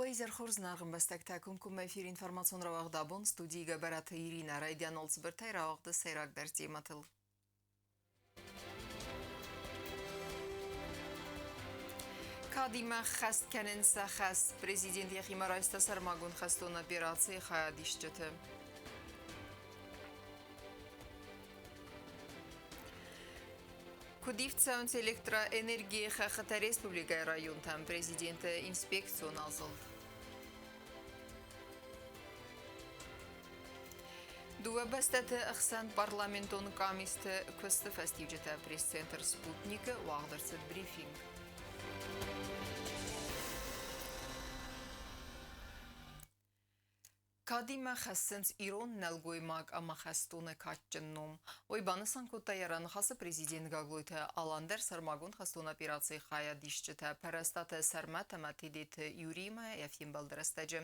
Уӕ изӕр хорз, зынаргъ ӕмбӕстӕгтӕ, комкоммӕ эфир информацион рауагъд абон студийы Гӕбӕраты Иринӕ райдиан цыбыртӕй рауагъды сӕйрагдӕр темӕтыл. Кадимӕ ххӕст кӕнынц сӕ хӕс. Президент йӕхимӕ райста сӕрмагонд хӕстон операцийы хайадисджыты. Куыд ивд цӕуынц электроэнергийы хӕххытӕ республикӕйы районтӕм, президенты инспекцион азылд. Дыууӕ бӕстӕты ӕхсӕн парламентон къамисты куысты фӕстиуджытӕ пресс-центр «Спутник»-ы уагъд ӕрцыд брифинг. Кадимӕ хӕссынц ирон нӕлгоймаг ӕмӕ хӕстоны кадджын ном. Уый банысан кодта йӕ раныхасы президент Гаглойты Алан дӕр сӕрмагонд хӕстон операцийы хайадисджытӕ Пӕрӕстаты Сӕрмӕт ӕмӕ Тедеты Юриимӕ йӕ фембӕлды рӕстӕджы.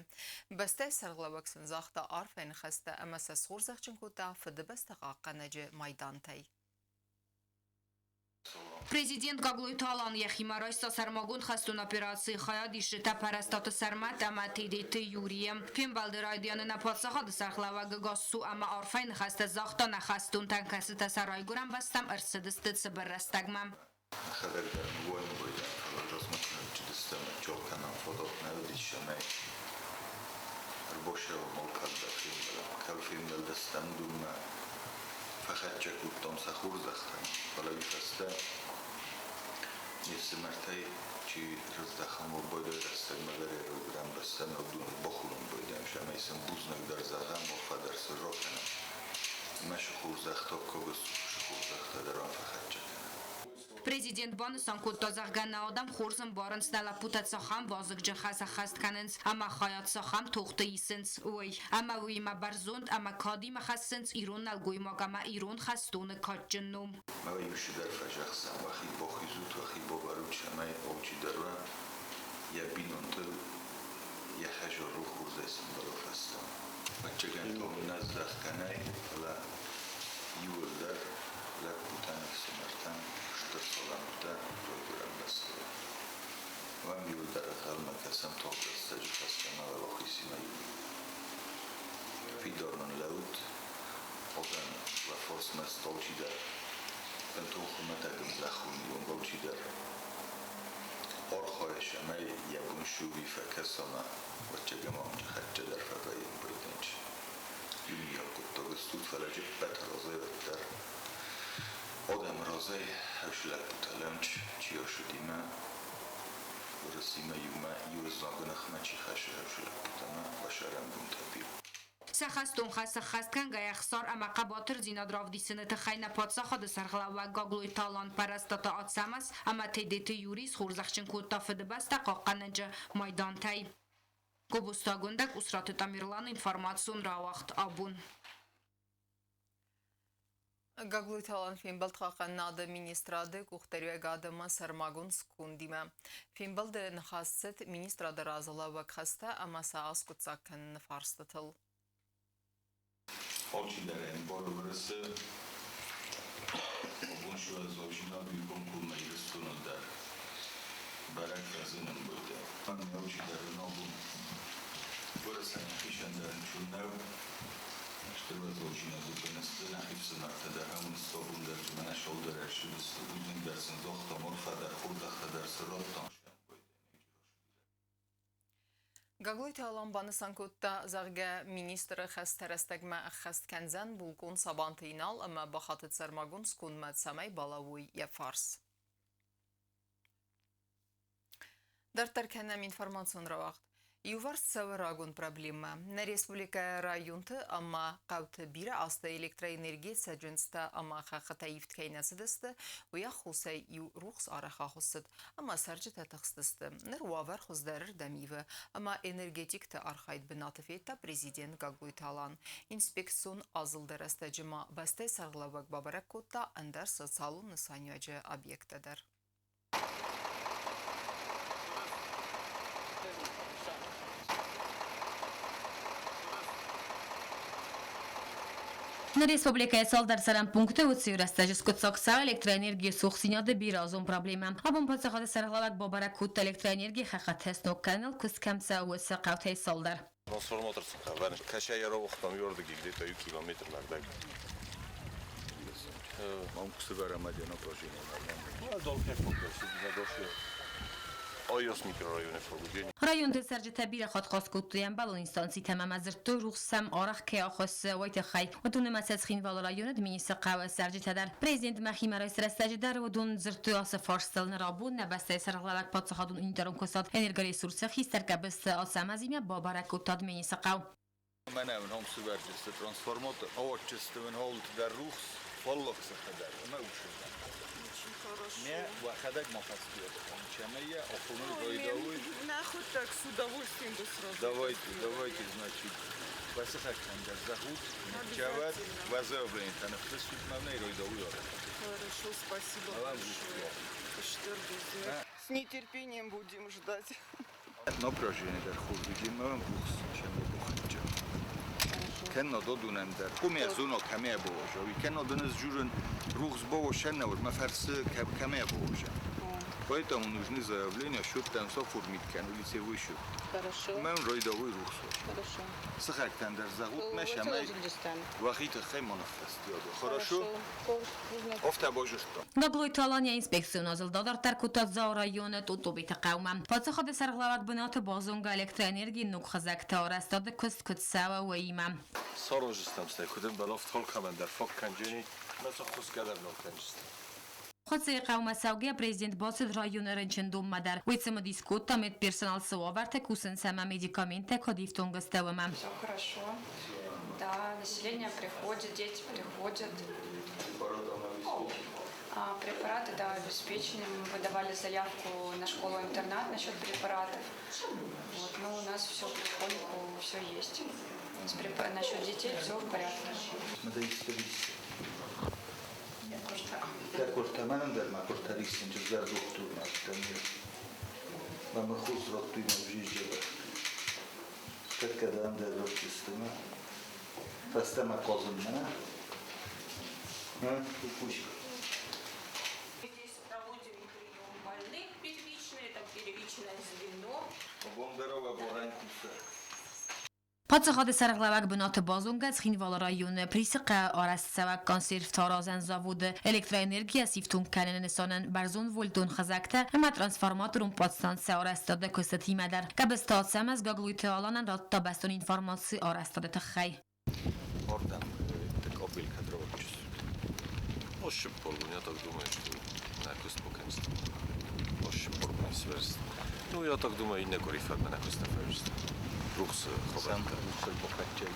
Бӕстӕйы сӕргълӕууӕг сын загъта арфӕйы ныхӕстӕ ӕмӕ сӕ схорзӕхджын кодта Фыдыбӕстӕ хъахъхъӕнӕджы майдантӕй. Президент Гаглойты Алан йӕхимӕ райста сӕрмагонд хӕстон операцийы хайадисджытӕ Пӕрӕстаты Сӕрмӕт ӕмӕ Тедеты Юрийы. Фембӕлды райдианы нӕ паддзахады сӕргълӕууӕг Гассу ӕмӕ арфӕйы ныхӕстӕ загъта нӕ хӕстонтӕн, кӕцытӕ сӕ райгуырӕн бӕстӕм ӕрцыдысты цыбыр рӕстӕгмӕ. Нӕхӕдӕг дӕр ныууӕйын фӕлӕ размӕ кӕнӕм фадат нӕ уыдис, ӕмӕ ӕрбасӕуӕм алкӕддӕр фембӕлӕм. Кӕд фембӕлдыстӕм, уыдонмӕ фӕхӕццӕ кодтам сӕ хорзӕхтӕм, фӕлӕ уый фӕстӕ не фсымӕртӕй чи раздӕхӕм, уӕлдайдӕр рӕстӕгмӕ дӕр ӕрыгон бӕстӕмӕ уыдоны бахонын байдайӕм, цӕмӕй сын бузныг дӕр зӕгъӕм, арфӕ дӕр сын ракӕнӕм. Ӕмӕ сӕ хорзӕхтӕ аккаг сты, сӕ хорзӕхтӕ дӕр ам фӕхӕццӕ кӕнӕм. Президент банысан кодта, зӕгъгӕ, нӕ адӕм хорз ӕмбарынц, нӕ лӕппутӕ цахӕм вазыгджын хӕс ӕххӕст кӕнынц ӕмӕ хайад цахӕм тохты исынц, уый. Ӕмӕ уыимӕ бӕрзонд ӕмӕ кадимӕ хӕссынц ирон нӕлгоймаг ӕмӕ ирон хӕстоны кадджын ном. Мӕ иу фӕзӕгъдзӕн, уӕхи бахизут, уӕхи бавӕрут, цӕмӕй алчидӕр уа йӕ бинонтыл, йӕ хӕзарыл хорзӕй сӕмбӕла фӕстӕмӕ. Ӕвӕццӕгӕн та нӕ здӕхгӕ нӕй, фӕлӕ иууылдӕр лӕппутӕн, ӕфсымӕртӕн стыр салӕмттӕ райгуырӕн бӕстӕйӕ. Уӕм иууылдӕр ӕнхъӕлмӕ кӕсӕм тагъд рӕстӕджы фӕстӕмӕ уӕлахизимӕ иумӕ. Фидар нын лӕуд, адӕм уӕ фарсмӕ алчидӕр бынтон хуымӕтӕг ӕмзӕххон ирон алчидӕр архайы, цӕмӕй йӕ бон суви фӕкӕса ӕмӕ ӕвӕццӕгӕн хӕццӕ дӕр фӕвӕййы байдӕнчы. Иумиаг хъуыддаг стут, фӕлӕ ce ппӕт разӕй уӕддӕр адӕмы разӕй ӕз лӕппутӕ лӕнч чи ӕрцыдимӕ, Уырысимӕ иумӕ иу знагы ныхмӕ чи хӕссы ӕз лӕппутӕмӕ уӕ бирӕ. Сӕ хӕстон хӕс ӕххӕст кӕнгӕйӕ ӕхсар ӕмӕ хъӕбатырдзинад равдисыны тыххӕй нӕ паддзахады сӕргълӕууӕг Гаглойты Алан Пӕрӕстаты Ацӕмӕз ӕмӕ Тедеты Юрий схорзӕхджын кодта Фыдыбӕстӕ хъахъхъӕнӕджы майдантӕй. Гобозтагондӕг Усраты Тамерланы информацион рауагъд абон. Гаглойты Алан фембӕлд хъахъхъӕнынады министрады къухдариуӕгады ӕмӕ сӕрмагонд скондимӕ. Фембӕлды ныхас цыд министрады разылӕууӕг хӕстӕ ӕмӕ сӕ аскъуыддзаг кӕныны фарстытыл. Алчидӕр ӕмбары Уырысы абон сывӕллоджинад уый комкоммӕ Ирыстоны дӕр бӕрӕг фӕзынын байдайы. Алчидӕр ын абон Уырысӕн йӕхицӕн дӕр ӕнцон нӕу. Стыр уӕззаудзинады бын сты нӕхи фсымӕртӕ дӕр ӕмӕ сабон дӕр мӕнӕ сӕудар ӕрцыдысты, бузныг дӕр сын загътам, арфӕ дӕр, хорзӕхтӕ дӕр сын радтам. Гаглойты Алан банысан кодта, зӕгъгӕ, министры хӕстӕ рӕстӕгмӕ ӕххӕст кӕндзӕн булкъон Сабанты Инал ӕмӕ бахатыд сӕрмагонд скондмӕ, цӕмӕй балӕууой йӕ фарс. Дарддӕр кӕнӕм информацион рауагъд. Иуварс цӕуы рагон проблемӕ. Нӕ республикӕйы районты ӕмӕ хъӕуты бирӕ азты электроэнергийы цӕджындзтӕ ӕмӕ хӕххытӕ ивд кӕй нӕ цыдысты, уый аххосӕй иу рухс арӕх ахуыссыд ӕмӕ цӕрджытӕ тыхстысты. Ныр уавӕр хуыздӕрырдӕм ивы ӕмӕ энергетикты архайд бынаты федта президент Гаглойты Алан. Инспекцион азылды рӕстӕджы ма бӕстӕйы сӕргълӕууӕг бабӕрӕг кодта ӕндӕр социалон нысаниуӕджы объекттӕ дӕр. Нӕ республикӕйы цалдӕр цӕрӕн пункты уыцы рӕстӕджы скъуыддзаг цӕуы электроэнергийы цухдзинады бирӕазон проблемӕ. Абон паддзахады сӕргълӕууӕг бабӕрӕг кодта электроэнергийы хӕххӕтӕ сног кӕныныл куыст кӕм цӕуы, уыцы хъӕутӕй цалдӕр. Трансформатор хабар кӕсӕй ӕрауыгътам иуӕрдыги где-то иу километр нӕрдӕг. Мам кусывара мадена Айос микрорайоны фӕлгуджени. Районты цӕрджытӕ бирӕ хатт хъаст кодтой ӕмбӕлон инстанцитӕм ӕмӕ дзырдтой, рухс сӕм арӕх кӕй ахӕссы, уый тыххӕй. Уыдон нымӕцы Цхинвалы районы Дменисы хъӕуы цӕрджытӕ дӕр. Президентмӕ химӕрайст рӕстӕджы дӕр уыдон дзырдтой ацы фарстыл. Ныр абон нӕ бӕстӕйы сӕргълӕууӕг паддзахадон унитарон куыстуат Энергоресурсы хистӕр Гӕбысты Ацӕмӕзимӕ бабӕрӕг кодта Дменисы хъӕу. Мӕнӕ уын хом сывӕрджысты трансформатор, авадчысты уын холт дӕр рухс, фаллаг сыхы дӕр, ӕмӕ ушырдӕм. Очень хорошо. Не, уӕхӕдӕг ма фӕстиат чемӕйӕ афоныл райдауй. Нахуй так с удовольствием бы сразу. Давайте, давайте, значит, васыхӕгтӕн дӕр зӕгъут, ничават, Обязательно. уӕ заявление ныффыссут мӕнӕй райдауй арӕх. Хорошо, спасибо А вам большое. Штыр С нетерпением будем ждать. Напряжение дӕр хурдуджи мӕм рухс чемӕ бухаджа. Кенна додунем дӕр. Куме зуно каме бовожа. Ви кенна донес журен рухс бовошенна, ма ферсы каме бовожа. Поэтому нужны заявления, счет там оформить кен лицевой счет. Хорошо, Мӕм райдауй рухс. хорошо. Сыхӕгтӕн дӕр зӕгъут, мӕ шамай вахиты хаймонов фестиоду. Хорошо? Офта божуртта. Гаглойты Алания инспекцион азылд адарддӕр кодта Дзауы районы Тъотъобиты хъӕумӕ. Паддзахады сӕргълӕууӕг бынаты базонгӕ электроэнергийы ног хызӕгты арӕзтады куыст куыд цӕуы, уыимӕ. Сарожыстам стай куыдын бӕлафт холкамӕн дӕр фаг кӕнджени, мӕ хуысгӕ дӕр нал кӕнджысты. Хуыцъейы хъӕумӕ цӕугӕйӕ президент бацыд районы рынчындонмӕ дӕр. Уый цымыдис кодта, медперсонал цы уавӕрты кусынц ӕмӕ медикаменттӕ куыд ифтонг сты, уымӕ. Все хорошо. Да, население приходит, дети приходят. Препараты, да, обеспечены. Мы выдавали заявку на школу-интернат насчет препаратов. Вот, но у нас все потихоньку, все есть. Насчет детей все в порядке. Departamentin der ma kortaristen ġizzar doktor ma tamir. Ma mkhuz rottu ma bjijja. Tekkeden der rottu Fastama qozimna. Ha, kush. Здесь проводим прием больных первичный, это первичное звено. Бондарова боран куса. Паддзахады сӕргълӕууӕг бынаты базонгӕ Цхинвалы районы Присы хъӕуы арӕзтцӕуӕг консервтаразӕн заводы электроэнергийӕ сифтонг кӕныны нысанӕн бӕрзондвольтон хызӕгтӕ ӕмӕ трансформаторон подстанцӕ арӕзтады куыстытимӕ дӕр. Гӕбысты Ацӕмӕз Гаглойты Аланӕн радта бӕстон информаци арӕзтады тыххӕй. Ордам кобил кадрович. Ошиппоргун, я так думаю, что нӕ куыст бакӕнджысты. Ошиппоргун сверст. Ну, я так думаю, иннӕ къуыри фӕдмӕ нӕ куыст нӕ фӕуыдзысты. Рухсы хабӕрттӕ. Сам бохатча.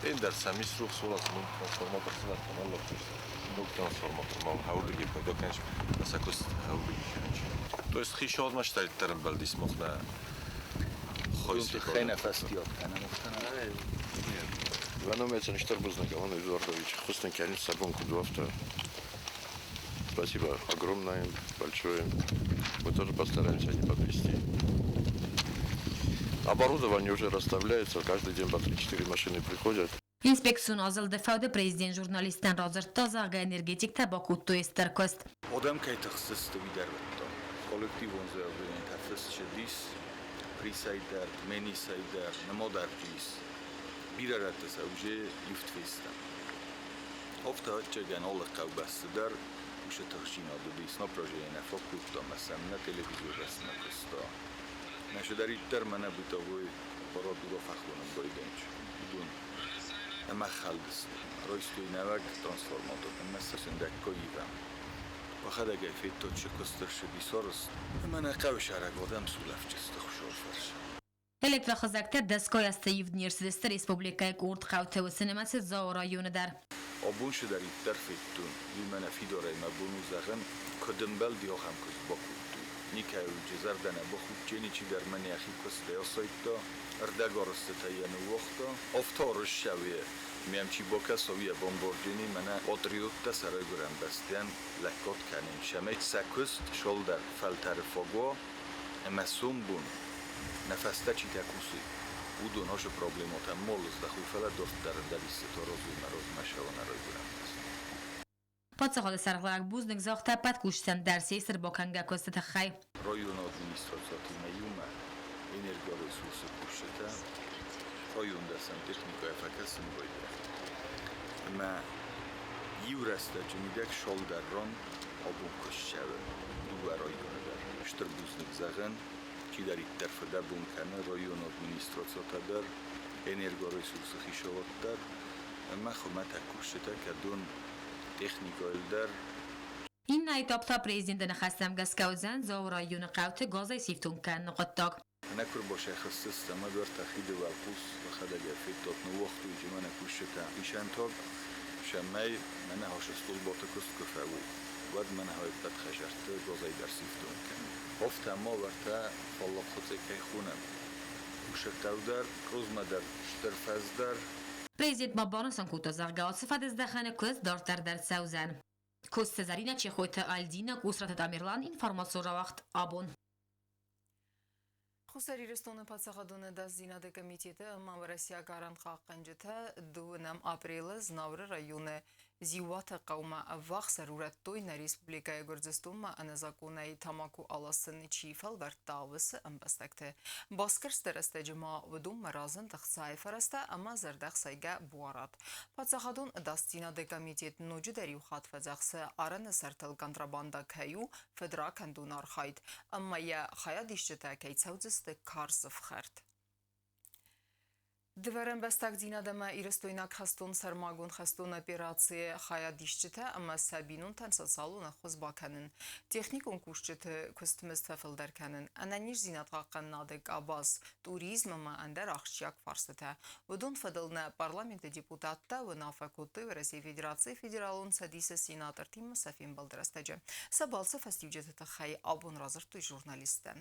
Ендӕр сӕм ис рухс уоласын трансформатор сывӕрдтам аллахтыс. Ног трансформатор мам хаурлиги пайда кӕнч, сӕ куыст хаурлиги кӕнч. То есть хишод ма штайт ӕмбӕлдис мох нӕ Хойс хейна фастиот кана мухтана. Вано стыр бузныг, Алан Эдуардович. Хустен кянин сабон кудуавта. Спасибо огромное, большое. Мы тоже постараемся не подвести. Оборудование уже расставляется, каждый день по 3-4 машины приходят. Инспекцион азылды фӕуды президент журналисттӕн радзырдта, зӕгъгӕ, энергетиктӕ бакодтой стыр куыст. Одам кӕй тыхсысты, уый дӕр вӕдта. Коллективон заявление фыссы дис, присай дӕр, Дменисӕй дӕр, нымадарджис. Бирӕ рӕтты сӕ уже ивд феста. Офта ӕвӕццӕгӕн алы хъӕубӕсты дӕр уыцы тыхджинад уыдис. Напряжение фӕкодта мӕ сӕм нӕ телевизор рӕстмӕ куыста. Нӕ мӕнӕ бытовой аппаратура фӕхоным байдӕнч. Уыдон ӕмӕ хӕлдысты. Райстой нӕуӕг трансформатор, ӕмӕ сӕ сындӕггай ивӕм. Уӕхӕдӕг ӕй федтат, цы куыст ӕрцыдис арӕзт. Ӕмӕ нӕ хъӕуы сарӕг адӕм сулӕфджысты Хуссар фарс. Электрохызӕгтӕ дӕсгай азты ивд не рцыдысты республикӕйы къорд хъӕуты, уыцы нымӕцы Дзауы районы дӕр. Абон цыдӕриддӕр федтон, уый мӕнӕ фидарӕй мӕ бон у зӕгъын, куыд ӕмбӕлди, ахӕм куыст бакодтой. Никӕй зӕрдӕ нӕ бахудти, ничидӕр мӕн йӕхи куыстӕй асайдта, ӕрдӕгарӕзтытӕй йӕ ныууагъта. Афтӕ арӕзт цӕуы, мӕм чи бакӕса, уый йӕ бамбардзӕни, мӕнӕ патриоттӕ сӕ райгуырӕн бӕстӕн лӕггад кӕнын, цӕмӕй сӕ куыст шалдӕр фӕлтӕры фаг уа, ӕмӕ сомбон нӕ фӕстӕ читӕ кусой. Уыдон ашы проблемӕтӕм ма лыздӕхой, фӕлӕ дарддӕр ӕндӕр истытӕ аразой мӕ размӕ сӕуа нӕ райгуырӕн бӕстӕ. Паддзахады сӕргълӕууӕг бузныг загъта ӕппӕт кусджытӕн дӕр се стыр бакӕнгӕ куысты тыххӕй. Районы администрациятимӕ иумӕ энергоресурсы кусджытӕ район дӕр сӕм техникӕйӕ фӕкӕсын байдайы. Ӕмӕ иу рӕстӕджы мидӕг цалдӕр ран абон куыст цӕуы дыууӕ районы дӕр. Стыр бузныг зӕгъын, чидӕриддӕр фыдӕбон кӕны районы администрациятӕ дӕр, энергоресурсы хицауад дӕр ӕмӕ хуымӕтӕг кусджытӕ, кӕдон техникӕйыл дӕр. Иннӕ этап та президенты ныхӕстӕм гӕсгӕ уыдзӕн Дзауы районы хъӕуты газӕй сифтонг кӕныны хъуыддаг. Нӕ куы рбасӕххӕссыс, ӕмӕ уӕртӕ хиды уӕлхъус йӕхӕдӕг федтат, ныууагътой ӕмӕ нӕ кусджытӕ. Исӕнтаг сӕмӕй мӕнӕ хасы столбаты куыст куы фӕуой, уӕд мӕнӕ ӕппӕт хӕдзӕртты газӕй дӕр сифтонг кӕнын. Афтӕ ма уӕртӕ фаллаг хуыцъе кӕй хонӕм, усы хъӕу дӕр, Къозмӕ дӕр стыр фӕз дӕр. Президент ма банысан кодта, зӕгъгӕ, ацы фӕдыздӕхӕны куыст дарддӕр дӕр цӕудзӕн. Коцты Заринӕ, Чехойты Альдина, Къусраты Тамерлан, информацион рауагъд «Абон». Хуссар Ирыстоны паддзахадон ӕдасдзинады комитеты ӕмӕ уӕрӕсейаг арӕнхъахъхъӕнджытӕ 2 апрелы Знауыры районы Зиуаты хъӕумӕ ӕввахс ӕрурӕдтой нӕ республикӕйы Гуырдзыстонмӕ ӕнӕзакъонӕй тамако аласын чи фӕлвӕрдта, уыцы ӕмбӕстӕгты. Басгӕрсты рӕстӕджы ма уыдонмӕ разынд ӕхцайы фӕрӕзтӕ ӕмӕ зӕрдӕхсайгӕ буарад. Паддзахадон ӕдасдзинады комитет ноджыдӕр иу хатт фӕдзӕхсы, арӕны сӕртыл контрабандӕ кӕй у фыдракӕндон архайд ӕмӕ йӕ хайадисджытӕ кӕй цӕудзысты карз ӕфхӕрд. Дывӕр ӕмбӕстагдзинад ӕмӕ ирыстойнаг хӕстон сӕрмагонд хӕстон операцийы хайадисджытӕ ӕмӕ сӕ бинонтӕн социалон ӕххуыс бакӕнын, техникон кусджыты куыстмызд фӕфылдӕр кӕнын, ӕнӕниздзинад хъахъхъӕнынады къабаз, туризм ӕмӕ ӕндӕр ахсджиаг фарстытӕ. Уыдон фӕдыл нӕ парламенты депутаттӕ уынаффӕ кодтой Уӕрӕсейы Федерацийы Федералон Цӕдисы сенатортимӕ сӕ фембӕлды рӕстӕджы. Сӕ балцы фӕстиуджыты тыххӕй абон радзырдтой журналисттӕн.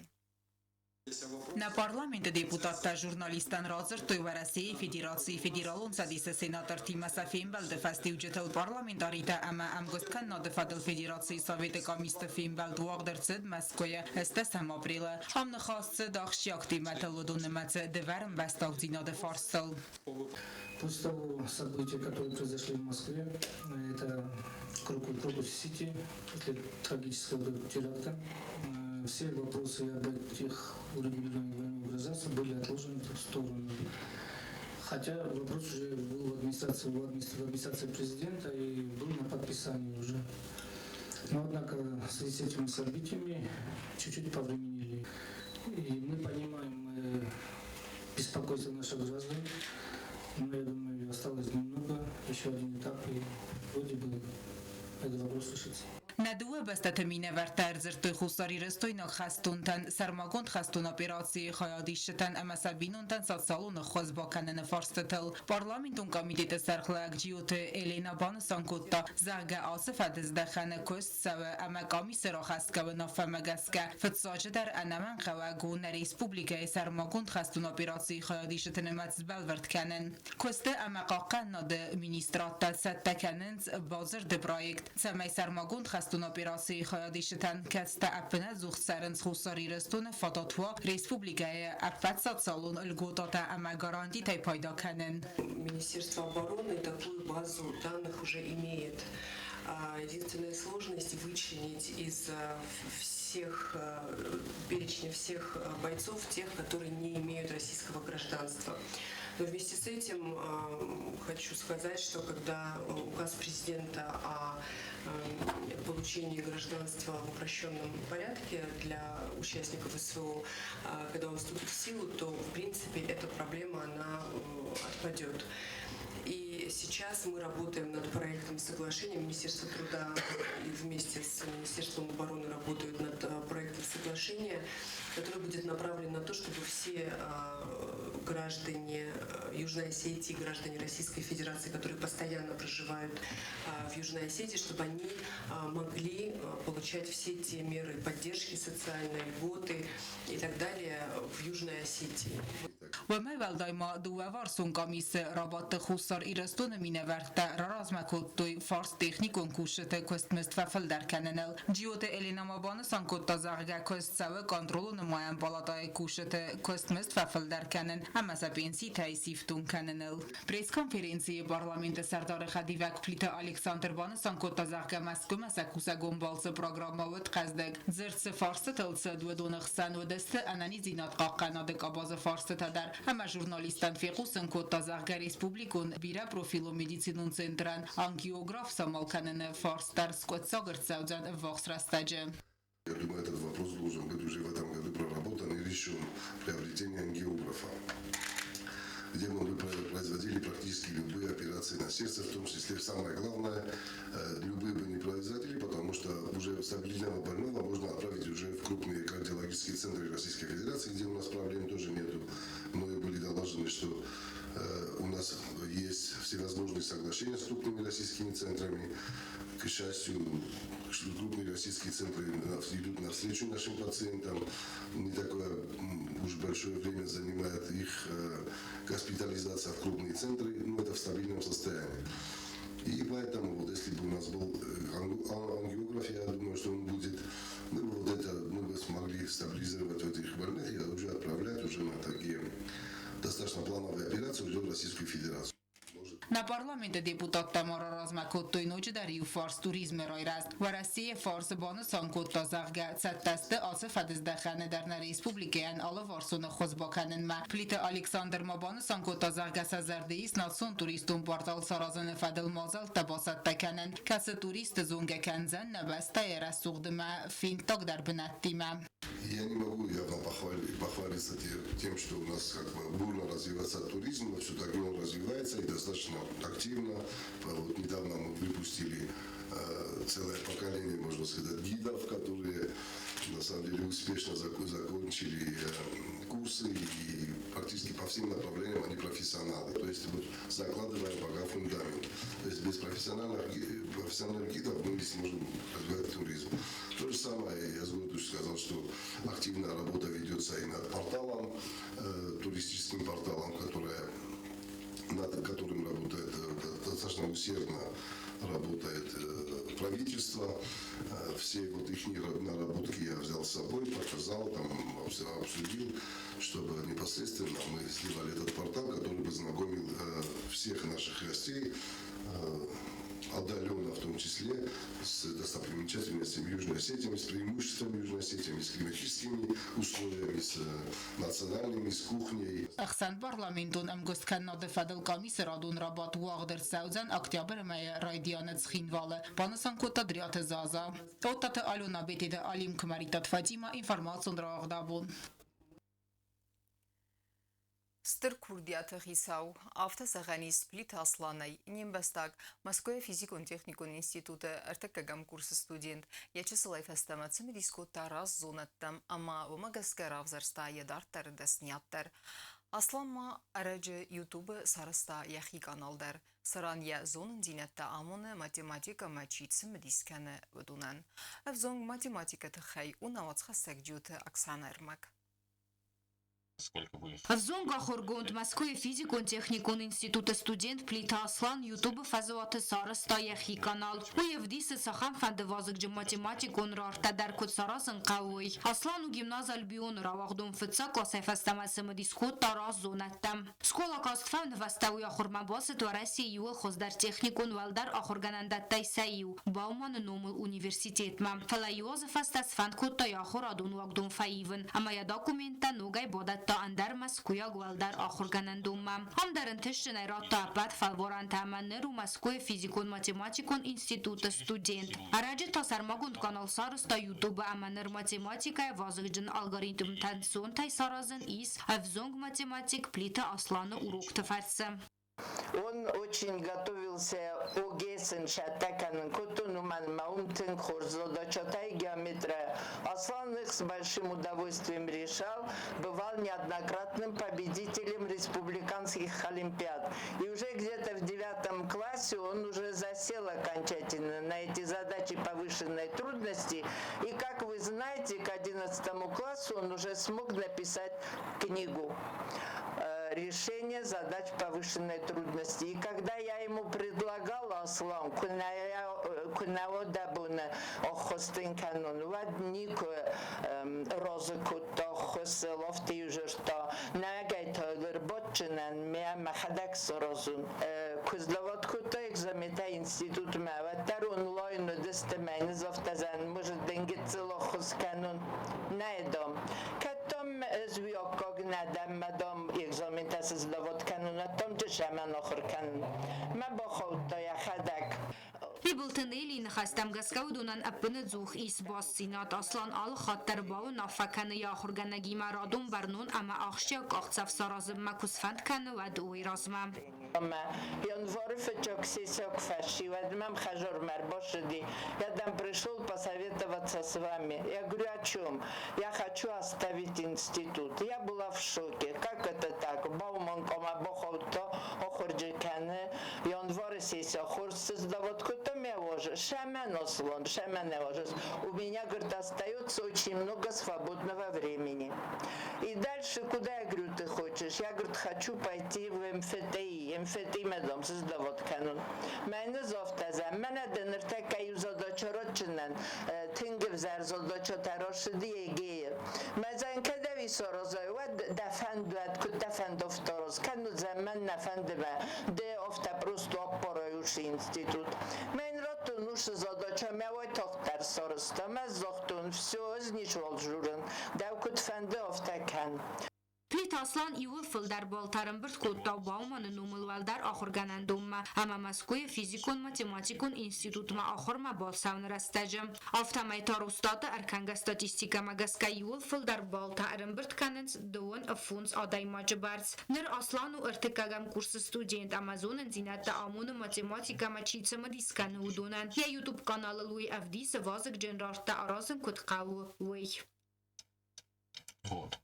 Нӕ парламенты депутаттӕ журналисттӕн радзырдтой Уӕрӕсейы Федерацийы Федералон Цӕдисы сенатортимӕ сӕ фембӕлды фӕстиуджытыл. Парламентаритӕ ӕмӕ ӕмгуысткӕнынады фӕдыл Федерацийы Советы къамисты фембӕлд уагъд ӕрцыд Мӕскуыйы 8 апрелы. Ам ныхас цыд ахсджиаг темӕтыл, уыдон нымӕцы дывӕр ӕмбӕстагдзинады фарстыл. После того события, которые произошли в Москве, это Крокус-Сити, после трагического теракта, все вопросы об этих урегулировании военного гражданства были отложены в сторону. Хотя вопрос уже был в администрации президента и был на подписании уже. Но, однако, в связи с этими событиями чуть-чуть повременили. И мы понимаем беспокойство наших граждан, но, я думаю, осталось немного, еще один этап, и вроде бы этот вопрос решится. Нӕ дыууӕ бӕстӕты минӕвӕрттӕ ӕрдзырдтой хуссарирыстойнаг хӕстонтӕн, сӕрмагонд хӕстон операцийы хайадисджытӕн ӕмӕ сӕ бинонтӕн социалон ӕххуыс бакӕныны фарстытыл. Парламентон комитеты сӕргълӕууӕг Джиоты Елена банысан кодта, зӕгъгӕ, ацы фӕдыздӕхӕны куыст цӕуы ӕмӕ къамисы рахӕсгӕ уынаффӕмӕ гӕсгӕ фыццаджыдӕр ӕнӕмӕнгхъӕуӕг у нӕ республикӕйы сӕрмагонд хӕстон операцийы хайадисджыты нымӕц сбӕлвырд кӕнын. Куысты ӕмӕ хъахъхъӕнынады министрадтӕ цӕттӕ кӕнынц бадзырды проект, цӕмӕй сӕрмагонд хӕстон операцийы хайадисджытӕн, кӕцытӕ ӕппынӕдзух цӕрынц Хуссар Ирыстоны, фадат уа республикӕйы ӕппӕт социалон льготатӕ ӕмӕ гарантитӕй пайда кӕнын. Министерство обороны такую базу данных уже имеет. Единственная сложность — вычленить из всех перечня всех бойцов тех, которые не имеют российского гражданства. Но вместе с этим хочу сказать, что когда указ президента о получении гражданства в упрощенном порядке для участников СВО, когда он вступит в силу, то, в принципе, эта проблема, она отпадет. И сейчас мы работаем над проектом соглашения. Министерство труда и вместе с Министерством обороны работают над проектом соглашения, который будет направлен на то, чтобы все граждане Южной Осетии, граждане Российской Федерации, которые постоянно проживают в Южной Осетии, чтобы они могли получать все те меры поддержки социальной, льготы и так далее в Южной Осетии. Уымӕй уӕлдай ма дыууӕварсон къамисы рабадты Хуссар Ирыстоны минӕвӕрттӕ раразмӕ кодтой фарст техникон кусджыты куыстмызд фӕфылдӕр кӕныныл. Джиоты Элина ма банысан кодта, зӕгъгӕ, куыст цӕуы контролы нымайӕн палатӕйы кусджыты куыстмызд фӕфылдӕр кӕнын ӕмӕ сӕ пенситӕй сифтонг кӕныныл. Пресс-конференцийы парламенты сӕрдары хӕдивӕг Плиты Александр банысан кодта, зӕгъгӕ, Мӕскуымӕ сӕ кусӕгон балцы программӕ уыд хъӕздыг. Дзырд цы фарстытыл цыд, уыдоны хсӕн уыдысты ӕнӕниздзинад хъахъхъӕнады къабазы фарстытӕ дӕр ӕмӕ журналисттӕн фехъусын кодта, зӕгъгӕ, республикон бирӕпрофилон медицинон центрӕн ангиограф самал кӕныны фарст дӕр скъуыддзаг ӕрцӕудзӕн ӕввахс рӕстӕджы. Я думаю, этот вопрос должен быть уже в этом году проработан и решен приобретение ангиографа, где мы производили практически любые операции на сердце, в том числе, самое главное, любые бы не производили, потому что уже стабильного больного можно отправить уже в крупные кардиологические центры Российской Федерации, где у нас проблем тоже нету. Мною были доложены, что у нас есть всевозможные соглашения с крупными российскими центрами. К счастью, крупные российские центры идут навстречу нашим пациентам. Не такое уж большое время занимает их госпитализация в крупные центры, но это в стабильном состоянии. И поэтому, вот если бы у нас был ангиограф, я думаю, что он будет, мы бы вот это, мы бы смогли стабилизировать вот этих больных и уже отправлять уже на такие достаточно плановые операции уже в Российскую Федерацию. Нӕ парламенты депутаттӕ ма раразмӕ кодтой ноджыдӕр иу фарс туризмы райрӕзт. Уӕрӕсейы фарс банысан кодта, зӕгъгӕ, цӕттӕ сты ацы фӕдыздӕхӕны дӕр нӕ республикӕйӕн алыварсон ӕххуыс бакӕнынмӕ. Плиты Александр ма банысан кодта, зӕгъгӕ, сӕ зӕрды ис национ туристон портал саразыны фӕдыл мадзӕлттӕ бацӕттӕ кӕнын, кӕцы туристты зонгӕ кӕндзӕн нӕ бӕстӕйы рӕсугъдмӕ фенддагдӕр бынӕттимӕ. Я не могу явно похвалиться тем, что у нас как бы бурно развивается туризм, но все-таки он развивается и достаточно активно. Вот недавно мы выпустили целое поколение, можно сказать, гидов, которые на самом деле успешно закончили курсы и практически по всем направлениям они профессионалы. То есть вот закладываем пока фундамент. То есть без профессиональных гидов мы не сможем развивать туризм. То же самое, я с гордостью сказал, что активная работа ведется и над порталом, туристическим порталом, над которым работает достаточно усердно работает правительство. Все вот их наработки я взял с собой, показал, там обсудил, чтобы непосредственно мы сделали этот портал, который бы знакомил всех наших гостей, отдаленно в том числе, с достопримечательностями Южной Осетии, с преимуществами Южной Осетии, с климатическими условиями, с национальными, с кухней. Ӕхсӕнпарламентон ӕмгуысткӕнынады фӕдыл къамисы радон рабадт уагъд ӕрцӕудзӕн октябры мӕйы райдианы Цхинвалы, банысан кодта Дриаты Заза. Оттаты Алена Бететы Алим Куымӕридтаты Фатимӕ, информацион рауагъд абон. Стыр курдиаты хицау, афтӕ зӕгъӕн ис Плиты Асланӕй, не мбӕстаг, Мӕскуыйы физикон-техникон институты ӕртыккӕгӕм курсы студент, йӕ чысылӕй фӕстӕмӕ цымыдис кодта рӕстзонӕдтӕм ӕмӕ уымӕ гӕсгӕ равзӕрста йӕ дарддӕры дӕсниад дӕр. Аслан ма ӕрӕджы Ютубы сарӕзта йӕхи канал дӕр, цыран йӕ зонындзинӕдтӕ амоны математикӕмӕ чи цымыдис кӕны, уыдонӕн. Ӕвзонг математикӕ тыххӕй у науӕдзхӕссӕг Джиоты Оксанӕ ӕрмӕг. Ӕвзонг ахуыргонд, Мӕскуыйы физикон-техникон институты студент Плиты Аслан Ютубы фӕзуаты сарӕзта йӕхи канал. Уый ӕвдисы, цахӕмфӕнды вазыгджын математикон рардтӕ дӕр куыд саразын хъӕуы, уый. Аслан у гимназ Альбион-ы рауагъдон фыццаг классӕй фӕстӕмӕ цымыдис кодта рӕззонӕдтӕм. Скъола каст фӕнывӕзта уый ахуырмӕ бацыд Уӕрӕсейы иуыл хуыздӕр техникон уӕлдӕр ахуыргӕнӕндӕттӕй сӕ иу, Бауманы номыл университетмӕ. Фӕлӕ иу азы фӕстӕ сфӕнд кодта йӕ ахуырадон уагдон фӕивын ӕмӕ йӕ документтӕ ногӕй бадӕтта ӕндӕр мӕскуыйаг уӕлдӕр ахуыргӕнӕндонмӕ. Ам дӕр ӕнтыстджынӕй радта ӕппӕт фӕлварӕнтӕ ӕмӕ ныр у Мӕскуыйы физикон-математикон институты студент. Ӕрӕджы та сӕрмагонд канал сарӕзта Ютубы ӕмӕ ныр математикӕйы вазыгджын алгоритмтӕ ӕнцонтӕй саразын ис ӕвзонг математик Плиты Асланы урокты фӕрцы. Он очень готовился ОГЭ-сын цӕттӕ кӕнын кодтон, уымӕн ӕмӕ уым тынг хорз задачатӕй геометрия. Аслан их с большим удовольствием решал, бывал неоднократным победителем республиканских олимпиад. И уже где-то в девятом классе он уже засел окончательно на эти задачи повышенной трудности. И, как вы знаете, к 11 классу он уже смог написать книгу. Решение задач повышенной трудности. И когда я ему предлагала, Аслан, куы нӕ дӕ боны ӕххуыс дын кӕнон, уӕд никуы разы кодта ӕххуысыл, афтӕ-иу дзырдта, нӕгӕй та ӕрбадджынӕн мӕ мӕхӕдӕг саразон. Куы сдавать кодта экзаметӕ институтмӕ, уӕддӕр онлайн уыдысты, мӕ нызӕфтӕзӕн, может, дын гыццыл ӕххуыс кӕнон. Нӕ, дам. Кӕд, дам, ӕз уый аккаг нӕ дӕн, мӕ, дам, экзаментӕ сдавать кӕнон, уӕд, дам, джысӕмӕн ахуыр кӕнын. Мӕ бахаудта йӕхӕдӕг. Бибылты Неллийы ныхӕстӕм гӕсгӕ уыдонӕн ӕппынӕдзух ис бастдзинад. Аслан алы хатт дӕр бауынаффӕ кӕны йӕ ахуыргӕнӕгимӕ радон бӕрнон ӕмӕ ахсджиаг къахдзӕф саразынмӕ куы сфӕнд кӕны, уӕд уый размӕ. Ӕмӕ январы фыццаг сессиаг фӕсивӕд мӕм хӕдзармӕ ӕрбацыди. Я, дам, пришел посоветоваться с вами. Я говорю, о чем? Я хочу оставить институт. Я была в шоке. Как это так? Бауман ӕмӕ бахаудта ахуырджы кӕны январы сессия хорз сдавать кодта мӕ уазы. Шӕмӕн, Аслан, шӕмӕн уазы. У меня, говорит, остается очень много свободного времени. И дальше куда, я говорю, ты хочешь? Я, говорит, хочу пойти в МФТИ. МФТИ мӕ, дам, сдавать кӕнон. Мӕ нызӕфтӕзӕн, мӕнӕ дын ныртӕккӕ иу задача ратджынӕн, тынг ӕвзӕр задачатӕ рацыди ЕГЭ-йы. Мӕ зӕн кӕдӕм исаразай, уӕд дӕ фӕнд уӕд, куыд дӕ фӕнд афтӕ кӕннод мӕн нӕ фӕнды мӕ, ды афтӕ просто аппарай уыцы институт. Мӕн радтон уыцы задача, мӕ уайтагъддӕр сарӕзта. Мӕ загътон, все, ӕз ничуал журын, дӕу куыд фӕнды, афтӕ кӕн. Плиты Аслан иууыл фылдӕр баллтӕ ӕрӕмбырд кодта Бауманы номыл уӕлдӕр ахуыргӕнӕндонмӕ ӕмӕ Мӕскуыйы физикон-математикон институтмӕ ахуырмӕ бацӕуыны рӕстӕджы. Афтӕмӕй та Росстаты ӕркӕнгӕ статистикӕмӕ гӕсгӕ иууыл фылдӕр баллтӕ ӕрӕмбырд кӕнынц 25 адӕймаджы бӕрц. Ныр Аслан у ӕртыккӕгӕм курсы студент ӕмӕ зонындзинӕдтӕ амоны математикӕмӕ чи цымыдис кӕны, уыдонӕн. Йӕ YouTube-каналыл уый ӕвдисы вазыгджын рардтӕ аразын куыд хъӕуы, уый. Вот.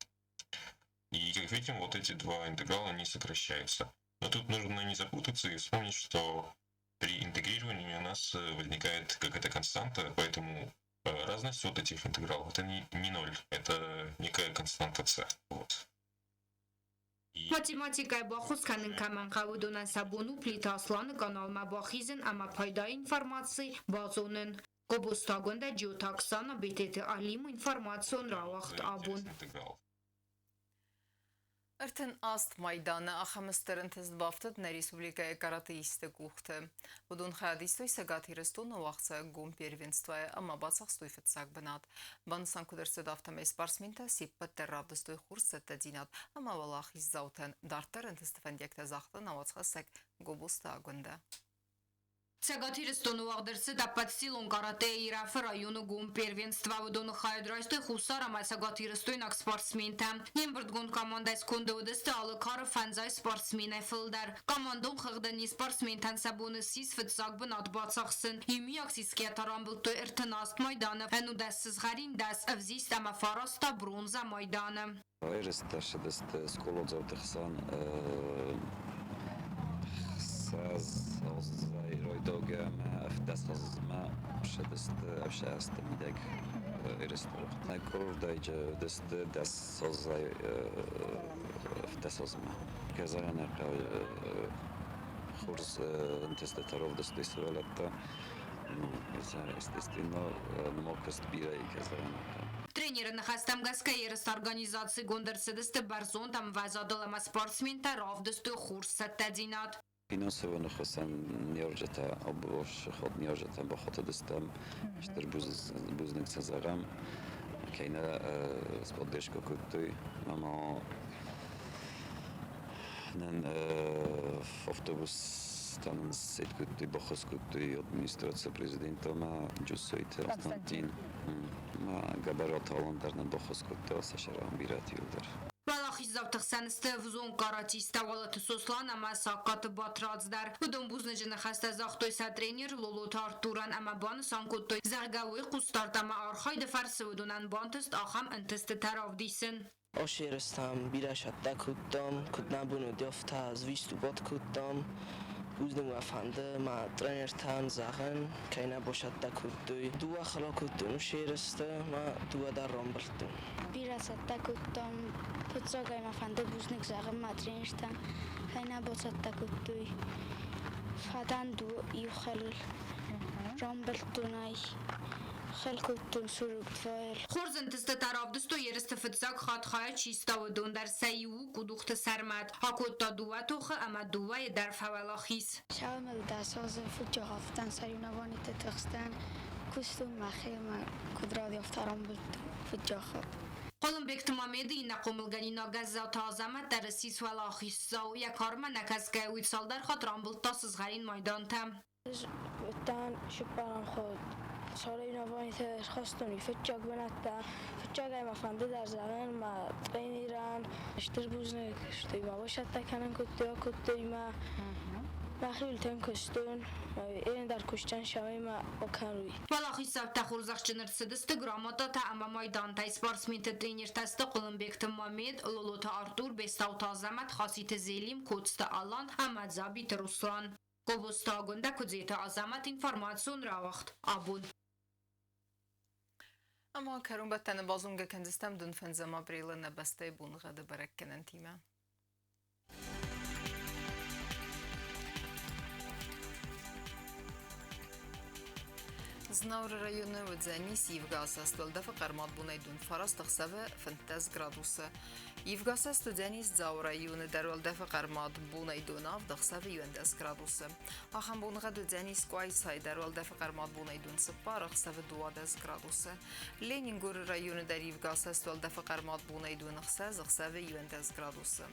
И, как видим, вот эти два интеграла, они сокращаются. Но тут нужно не запутаться и вспомнить, что при интегрировании у нас возникает какая-то константа, поэтому разность вот этих интегралов это не ноль, это некая константа c. Вот. Математикӕйы баххуыс кӕнын кӕмӕн хъӕуы, уыдонӕн сӕ бон у Плиты Асланы каналмӕ бахизын ӕмӕ пайда информаци базонын. Гобозты Агуындӕ, Джиоты Оксана, Бететы Алим, информацион рауагъд абон. 38 майданы ахӕм стыр ӕнтыст бафтыд нӕ республикӕйы каратеистты къухты. Уыдон хайад истой Цӕгат Ирыстоны уагъдцӕуӕг гом первенствойы ӕмӕ бацахстой фыццаг бынат. Банысан куыд ӕрцыд, афтӕмӕй спортсментӕ се ппӕт дӕр равдыстой хорз цӕттӕдзинад ӕмӕ уӕлахиздзаутӕн дарддӕр ӕнтысты фӕндиӕгтӕ загъта нӕ уацхӕссӕг Гобозты Агуындӕ. Цӕгат Ирыстоны уагъд ӕрцыд ӕппӕтстилон каратэ Ирӕфы районы гом первенство. Уыдоны хайад райстой Хуссар ӕмӕ цӕгатирыстойнаг спортсментӕ. Не мбырдгонд командӕйы сконды уыдысты алы кары фӕндзай спортсменӕй фылдӕр. Командон хыгъды не спортсментӕн сӕ бон ссис фыццаг бынат бацахсын. Иумиаг сисгӕтӕ рамбылдтой 38 майданы, 11 сызгъӕрин, 10 ӕвзист ӕмӕ фараст та бронзӕ майданы. Ерыстӕ ссыдысты скъоладзауты хсӕн 6 азӕй райдайгӕ ӕмӕ 17 азмӕ ссыдысты ӕфсӕсты мидӕг ерысты. Нӕ къордӕй уыдысты 10 азӕй 17 азмӕ. Казаны хорз ӕнтыстытӕ равдыстой сывӕллӕттӕ. Ну, естественно, нымокост бирӕ и Казаны. Тренеры ныхӕстӕм гӕсгӕ ерысты организацигонд ӕрцыдысты бӕрзонд ӕмвӕзадыл ӕмӕ спортсментӕ равдыстой хорз цӕттӕдзинад. Финансовон ӕххуысӕн ныййарджытӕ ӕввахс ныййарджытӕ бахатыдыстӕм, стыр бузныг сӕ зӕгъӕм, кӕй нӕ сбаддежка кодтой ӕмӕ нын автобустӕ нын сет кодтой, баххуыс кодтой администрацийы президент ӕмӕ Джуссойты Константин ӕмӕ Гӕбӕраты Алан дӕр нын баххуыс кодта сӕ сӕрӕн бирӕты иуылдӕр. Уӕлахиздзауты хсӕн сты ӕвзонг каратисттӕ Уалыты Сослан ӕмӕ Сагкаты Батрадз дӕр. Уыдон бузныджы ныхӕстӕ загътой сӕ тренер Лолоты Артурӕн ӕмӕ банысан кодтой, зӕгъгӕ, уый хъусдард ӕмӕ архайды фӕрцы уыдонӕн бантыст ахӕм ӕнтыстытӕ равдисын. Ацы ерыстӕм бирӕ цӕттӕ кодтам, куыд нӕ бон уыд, афтӕ выступать кодтам. Бузныг мӕ фӕнды мӕ тренертӕн зӕгъын, кӕй нӕ босӕттӕ кодтой. Дыууӕ хыл кодтон уыцы ерысты мӕ дыууӕ дӕр рамбылдтон. Бирӕ цӕттӕ кодтам. Фыццагӕй мӕ фӕнды бузныг зӕгъын мӕ тренертӕн, кӕй нӕ бацӕттӕ кодтой. Фӕдӕн иу хылыл рамбылдтон ӕй. Хыл кодтон 42-йыл. Хорз ӕнтыстытӕ равдыстой ерысты фыццаг хатт хайад чи иста, уыдон дӕр. Сӕ иу у Къудухты Сӕрмӕт. Акодта дыууӕ тохы ӕмӕ дыууӕйы дӕр фӕуӕлахиз. Сӕумӕл 10 азы фыццаг соревнованиты тыхстӕн куыстон мӕхимӕ, куыд радиафтӕ рамбылдтон фыццаг хатт. Хъуылымбегты Мамеды иннӕ хъомылгӕнинаг Гӕззаты Азӕмӕт дӕр ссис уӕлахиздзау. Йӕ кармӕ нӕ кӕсгӕйӕ уый цалдӕр хатт рамбылдта сызгъӕрин майдантӕ. Ӕз уыдтӕн цыппӕрӕм хатт соревнованиты ӕрхастон фыццаг бынӕттӕ. Фыццагӕй мӕ фӕндыд зӕгъын мӕ тренерӕн стыр бузныг, стӕй мӕ бацӕттӕ кӕнын кодтой, акодтой мӕ. Мӕхиуыл тынг куыстон, ӕндӕр куыстӕн сӕуӕй мӕ бакӕной. Уӕлахиздзаутӕ хорзӕхджын ӕрцыдысты грамотатӕ ӕмӕ майдантӕй. Спортсменты тренертӕ сты Хъуылымбегты Мамед, Лолоты Артур, Бестауты Азӕмӕт, Хаситы Зелим, Коцты Алан ӕмӕ Дзабиты Руслан. Гобозты Агуындӕ, Куыдзеты Азӕмӕт, информацион рауагъд «Абон». Ӕмӕ кӕронбӕттӕны базонгӕ кӕндзыстӕм дын 5 апрелы нӕ бӕстӕйы боныгъӕды бӕрӕггӕнӕнтимӕ. Знауыры районы уыдзӕнис ивгӕ асӕст, уӕлдӕфы хъӕрмад бонӕй дун 9 ӕхсӕвы 15 градусы. Ивгӕ асӕст уыдзӕнис Дзауы районы дӕр, уӕлдӕфы хъӕрмад бонӕй дон 7 ӕхсӕвы 11 градусы. Ахӕм боныгъӕд уыдзӕнис Къуайсайы дӕр, уӕлдӕфы хъӕрмад бонӕй дон 4 ӕхсӕвы 12 градусы. Ленингоры районы дӕр ивгӕ асӕст, уӕлдӕфы хъӕрмад бонӕй дон 6 ӕхсӕвы 11 градусы.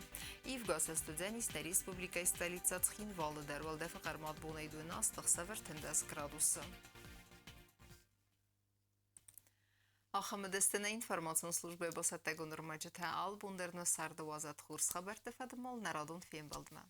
Ивгӕ асӕст уыдзӕнис нӕ республикӕйы столицӕ Цхинвалы дӕр, уӕлдӕфы хъӕрмад бонӕй дон 8 ӕхсӕвы 13 градусы. Ахӕм нӕ информацион службӕйы бацӕттӕгонд ӕрмӕджытӕ алы бон дӕр нӕ царды уадзӕд хорз хабӕртты фӕдыл нӕ радон фембӕлдмӕ.